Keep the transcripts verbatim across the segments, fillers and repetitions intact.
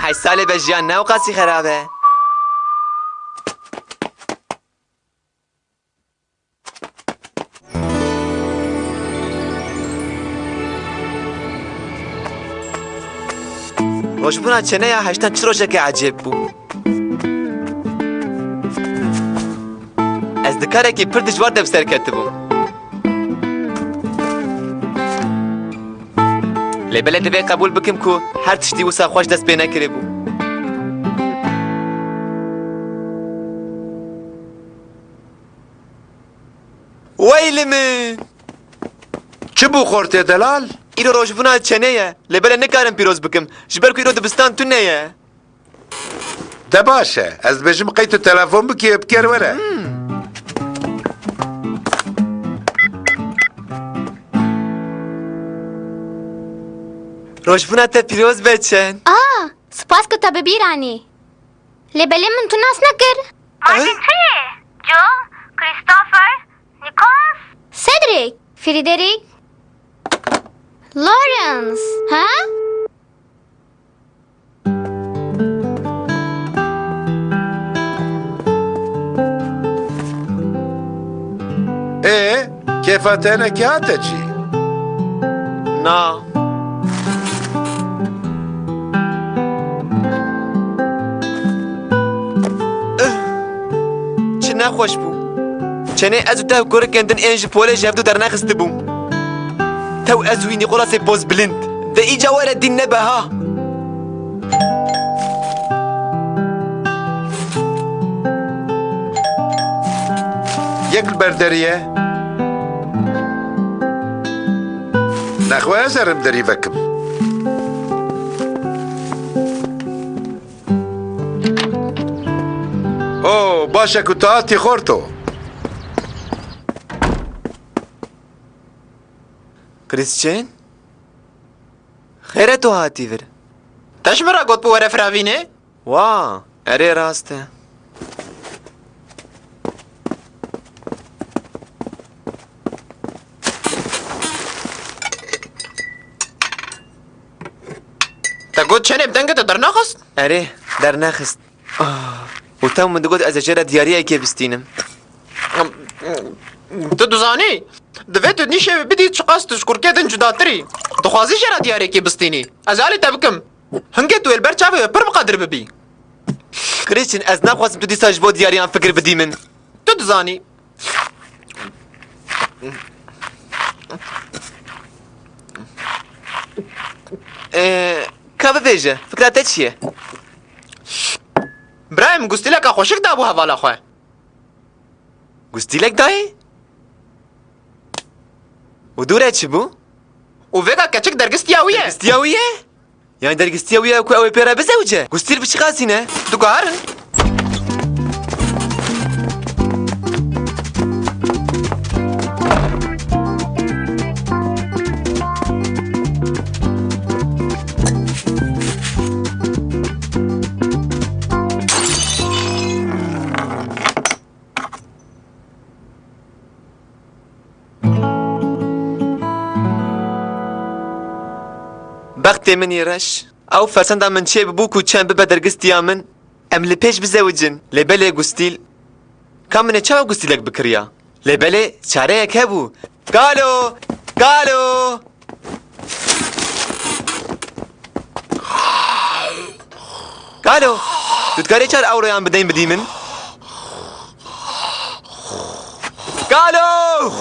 Heşt salê be jiyan ne ewqasî xerab e. Rojbûna çêneya heştan çi rojeke ecêb bû. Ez di karekî pir dijwar de bi ser ketibûm. Lê belê divê qebûl bikim ku her tiştî wisa xweş dest pê nekiribû. Wey li min! Çi bû xortê delal? Îro rojbûna çênê ye, lê belê nikarim pîroz bikim, ji ber ku îro dibistan tune ye. De baş e, ez dibêjim qey tu telefon bikî, bi kêr were. Hmm. Rojbûna te pîroz be çên. Ah, spas ku te bi bîr anî. Lê belê min tu nas nekir. Martin tu yê? Joe, Christopher, Nicholas? Cedric, Frederick, Lawrence, ha? Ê, kêfa te hinekî hate çî? Na. Çi nexweş bû. Çênê ez û te û kurikên din ên ji polê ji hevdû dernexistibûm. Tew ez û wî Nîqolasê pozbilind. De îca were dîn nebe ha. Yek li ber derî ye. Nexwe ez herim derî vekim. O, baş e ku tu hatî xorto. Krîsçên? Xêr e tu hatî vir. Te ji min re got bû were firavînê? Wa, erê rast e. Te got çenê bi dengê te dernaxist? Erê, dernexist. Ah, û tew min digot ez ê jê re diyariyekê bistînim. Tu dizanî, divê tu nîşê wî bidî çiqas tu ji kurkê din cudatir î. Dixwazî jê re diyariyekê bistînî. Ez alî te bikim. Hingê tu wê li ber çavê wê pir bi qedir bibî. Krîçin, ez naxwazim tu dîsa ji bo diyariyan fikir bidî min. Tu dizanî. Ee, ka bibêje, fikra te çi ye? Birayê min gustîleka xweşik dabû hevala xwe. Gustîlek dayê? Û dû re çi bû? Û vêga keçik dergistiya wî ye. Dergistiya wî ye? Yani dergistiya wî ye ku ew ê pê re bizewice? Gustîl bi çiqasî ne? Diguherin. Bextê min î reş. Ew fersenda min çêbibû ku çend bibe dergistiya min, em li pêş bizewicin. Lê belê gustîl. Ka min ê çawa gustîlek bikiriya? Lê belê çareyek hebû. Kalo! Kalo! Kalo! Tu dikarî çar ewroyan bideyî bidî min? Kalo!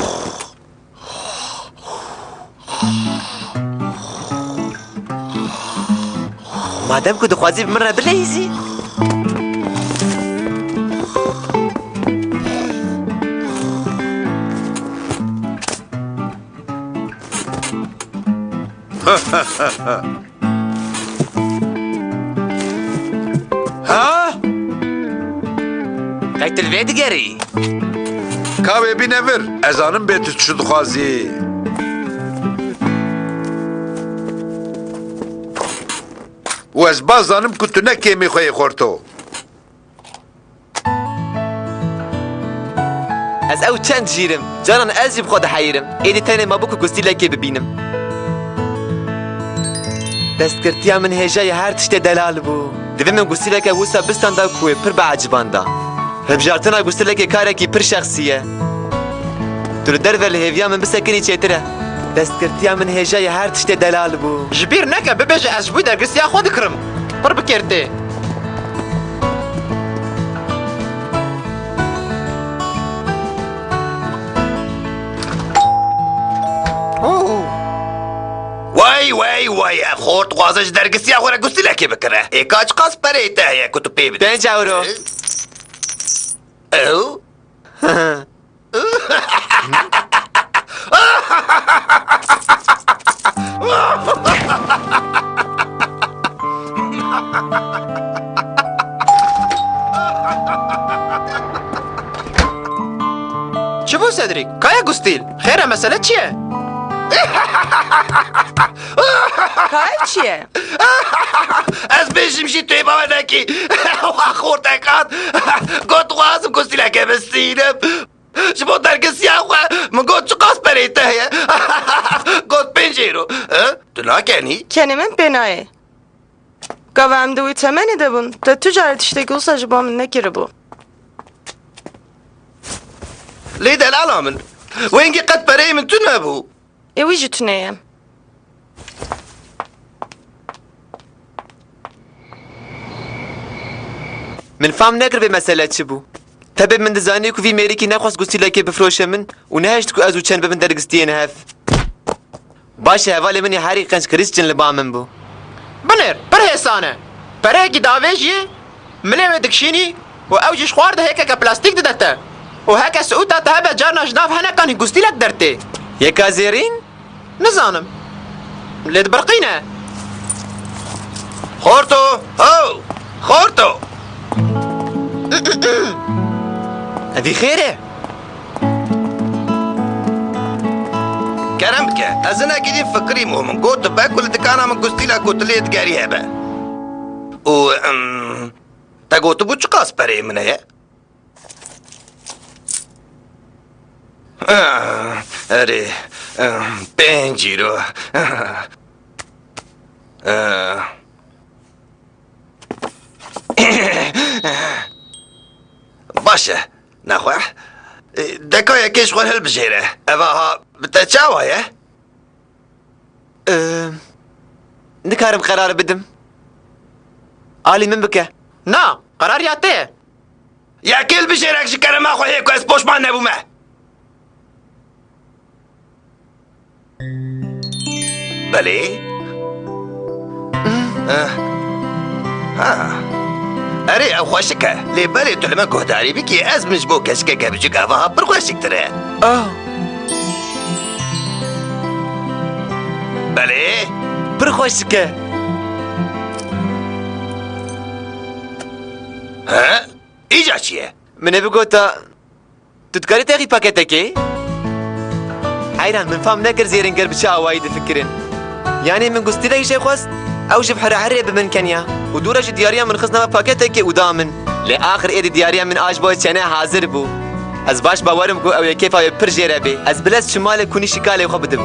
Madem ku dixwazî bi min re bileyîzî. Ha? Qey tu li vê digerî? Ka wê bîne vir, ez zanim bê tu çi dixwazî. Û ez baş zanim ku tu ne kêmî xwe yê xorto. Ez ew çend jîr im, caran ez jî bi xwe diheyîrim. Êdî tenê mabû ku gustîlekê bibînim. Destgirtiya min hêja ya her tiştê delal bû. Divê min gustileke wisa bistanda ku wê pir biecibanda. Hilbijartina gustilekê karekî pir şexsî ye. Tu li derve li hêviya min bisekinî çêtir e. Destgirtiya min hêja ya her tiştê delal bû. Ji bîr neke, bibêje ez ji bo dergirsiya xwe dikirim. Pir bikêr tê. Wey, wey, wey, ev xort dixwaze ji dergisiya xwe re gustilekê bikire. Ê ka çiqas pereyê te heye ku tu pê bidî? Pênc ewro. Ew? Çi bû Cedric? Kaya Gustîl? Xêr e, mesele çi ye? Kaya çi ye? Ez bêjim jî tu ê bawer nekî. Wa xortek hat. Got dixwazim Gustîleke bistînim. Ji bo dergisiya xwe min got, "Çiqas perê te heye?" Got, "Pênc euro." E, tu nakenî? Kenê min pê nayê. Gava em di wî temenê de bûn, te tu carî tiştekî wisa ji bo min nekiribû. Lê delala min, wengî qet pereyê min tune bû. Ê wî jî tune ye. Min fam nekir vê mesele çi bû. Tevê min dizanî ku vî mêrikî nexwest gustîlekê bifroşe min û nehişt ku ez û Çen bibin dergistiyên hev. Baş e, hevalê min ê herî qenc Christian li ba min bû. Binêr, pir hêsan e. Pereyekî davêjiyê, milê wê dikişînî û ew jî ji xwar de hêkeke plastîk dide te. Û heke siûta te hebe carna ji nav henekan hî gustîlek dertê. Yeka zêrîn? Nizanim. Lê dibirqîne. Xorto! Ho! Xorto! Evî xêr e? Kerem bike, ez hinekî din fikirîm û min got, tu be ku li dikana min gustîla ku tu lê digerî hebe. Û, em, te gotibû çiqas pereyê min heye? Ah, erê, ah, pênc îro. Ah. Ah. Baş e, nexwe. Deka yekê ji xwe hilbijêre. Eva ha bi te çawa ye? Ee, nikarim qerar bidim. Alî min bike. Na, qerar ya te ye. Yekê hilbijêrek ji kerema xwe hê ku ez poşman nebûme. Belê. Eh. Ha. Erê, ew xweşik e. Lê belê tu li me guhdarî bikî, ez min ji bo keçikeke biçûk eva ha pir xweşiktir e. Ah. Belê. Pir xweşik e. He? Îca çi ye? Min ê bigota, tu dikarî texî paketekê? Heyran, min fam nekir zêrînger bi çi awayî difikirin. Yanî min gustîlek jê xwest, ew ji bi hiraherê bi min keniya. Û dû re jî diyariya min xist nava paketekê û da min. Lê axir êdî diyariya min a ji bo Çene hazir bû. Ez baş bawer im ku ew ê kêfa wê pir jê re bê. Ez bilez çim malê kunî şikalê xwe bidim.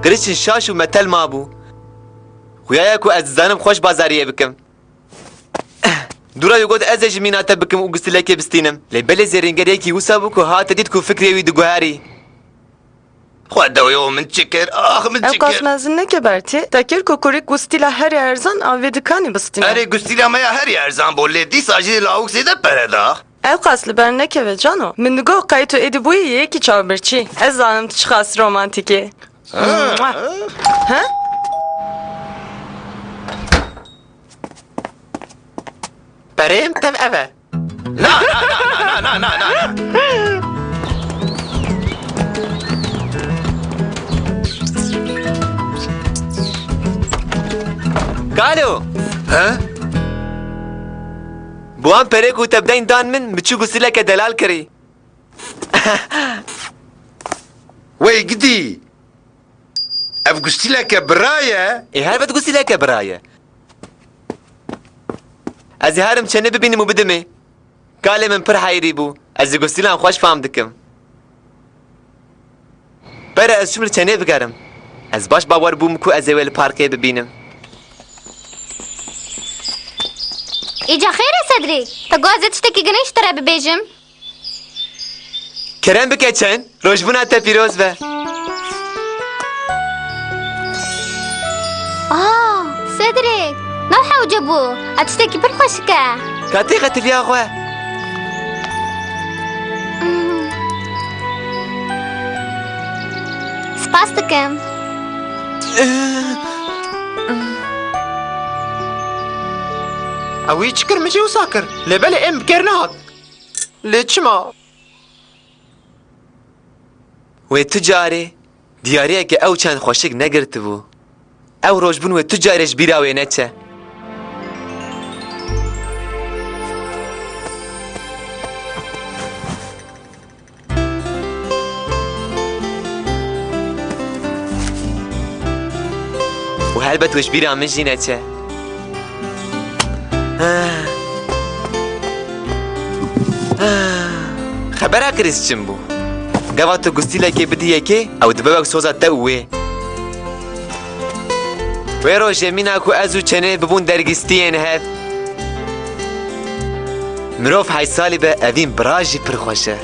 Krîçin şaş û metel mabû. Xuya ye ku ez dizanim xweş bazariyê bikim. Dûra wî got, ez ê ji mîna te bikim û gustilekê bistînim. Lê belê zêrîngeriyekî wisa bû ku hate dît ku fikrê wî diguherî. Xwedawê, min çi kir? Ax, min çi kir? Ew qas mezin neke Bertî. Te kir ku kurî gustîla herî erzan a vê dikanî bistîne. Erê, gustîla me ya herî erzan bû, lê dîsa jî lawik zêde pere da. Ew qas li ber nekeve cano. Min digot qey tu êdî bûyî yekî çavbirçî. Ez zanim tu çiqas romantîk î. Ha. Ha? Perê min tev ev e. Na, na, na. Kalo! He? Bi wan perê ku te bi deyn dan min, min çû gustileke delal kirî. Wey gidî! Ev gustileke bira ye. Ê, helbet gustileke bira ye. Ez ê herim çenê bibînim û bidimê. Kalê min pir heyrî bû. Ez ê Gusîlan xweş fam dikim. Pere ez çûm li çenê bigerim. Ez baş bawer bûm ku ez ê wê li parkê bibînim. Îca xêr e Sedrîk? Te got ez ê tiştekî girîng ji te re bibêjim. Kerem bike çen, rojbûna te pîroz be. Ah, Sedrîk, nav hewce bû. Ev tiştekî pir xweşik e. Ka tê xetiliya xwe. Hmm. Spas dikim. Ew wî çi kir, min jî wisa kir. Lê belê êm bi kêr nehat. Lê çima? Wê tu carê diyariyeke ew çend xweşik negirtibû. Ew rojbûn wê tu carê ji bîra wê neçe. Û helbet wê ji bîra min jî neçe. Xebera Krîs çi bû? Gava tu gustîlekê bidî yekê, ew dibe wek soza te û wê. Wê rojê mîna ku ez û çenê bibûn dergîstiyên hev. Mirov heyt salî be, evîn bira jî pir xweş e.